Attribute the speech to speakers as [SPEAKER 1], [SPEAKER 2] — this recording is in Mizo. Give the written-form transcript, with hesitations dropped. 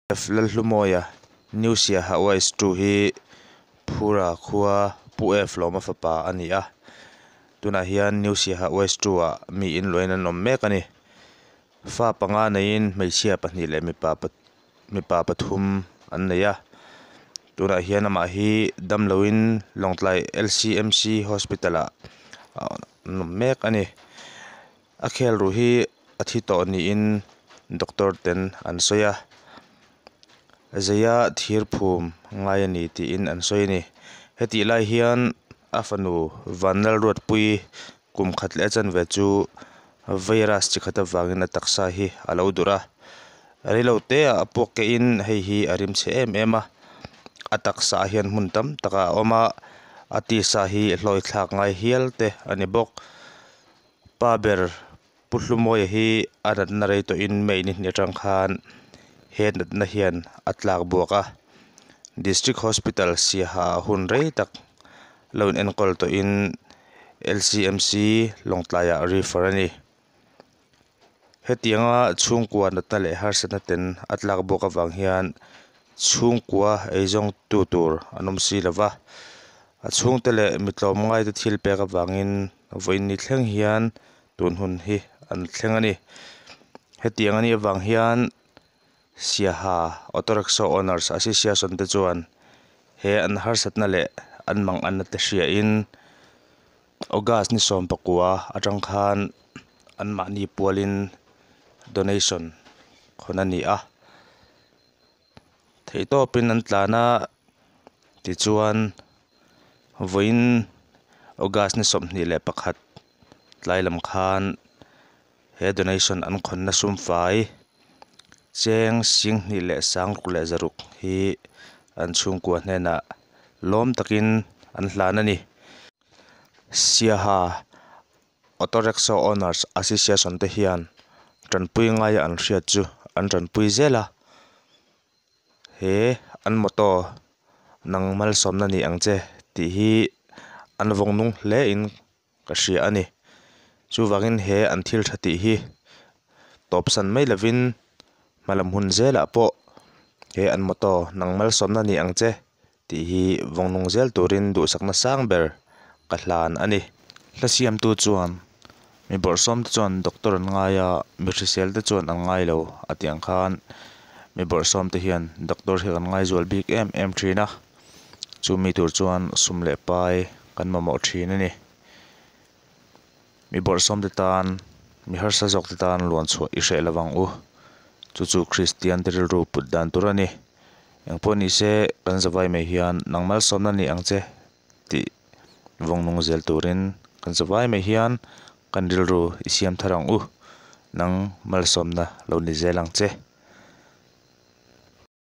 [SPEAKER 1] Lalhlumawia, New Siaha West 2 hi Phura khua Pu F Lawma fapa a ni a. Tunah hian New Siaha West 2 ah mi in luahin an awm mek a ni. Fa panga neiin hmeichhia pahnih leh mipa mipa pathum an nei a. Tunah hian amah hi damloin Lawngtlai LCMC Hospital ah an awm mek a ni. A khel ruh hi a thi tawh niin doctor ten an sawi a zeia thir phum ngai a ni tiin an sawi a ni hetih lai hian a fanu Vanlalruatpui kum khat leh a chanve chu virus chi khat avangin a taksa hi a lo durh a reilo te ah a puak keh in hei hi a rim chhe em em a a taksa ah hian hmun tam tak ah a awm a a tisa hi hlawi thlak ngai hial te a ni bawk. Pa ber Pu Hlumawia hi a natna rei tawhin May ni hnih atang khan he natna hian a tlak buak a, District Hospital Siaha ah hun rei tak lo in enkawl tawhin LCMC Lawngtlai ah refer a ni. Hetianga chhungkua natna leh harsatna ten a tlak buak avang hian chhungkua eizawng tu tur an awm si lova, a chhungte leh mi tlawmngaite thil pek avangin Vawiin ni thleng hian tun hun hi an thleng a ni. Hetiang a nih avang hian Siaha Auto Rickshaw Owners Association te chuan he an harsatna leh an manganna te hriain August ni sawmpakua atang khan anmahni pualin donation khawn a ni a. Theihtawpin an tlan a tichuan vawiin August ni 21 tlai lam khan he donation an khawnna sum fai cheng 26,600 hi an chhungkua hnenah lawm takin an hlan a ni. Siaha Auto Rickshaw Owners Association te hian tanpui ngaia an hriat chu an tanpui zel a, he an motto nang malsawmna ni ang che tih hi an vawng nung hle in ka hria a ni. Chuvangin he an thil tha tih hi tawpsan mai lovin hmalam hun zelah pawh he an motto nang malsawmna ni ang che tih hi vawng nung zel turin duhsakna sang ber ka hlan a ni. Hla siamtu chuan mi bawrhsawm te chuan doctor an ngai a, mi hrisel te chuan an ngai lo a tih ang khan mi bawrhsawm te hian doctor hi kan ngai zual bik em em thin a, chumi tur chuan sum leh pai kan mamawh thin a ni. Mi bawrhsawm te tan, mi harsa zawk te tan luan chhuah i hreh lovang u. Chu chu Kristian te rilru put dan tur a ni. Engpawh ni se, kan zavai mai hian nang malsawmna ni ang che tih vawng nung zel turin kan zavai mai hian kan rilru i siam thar ang u. Nang malsawmna lo ni zel ang che.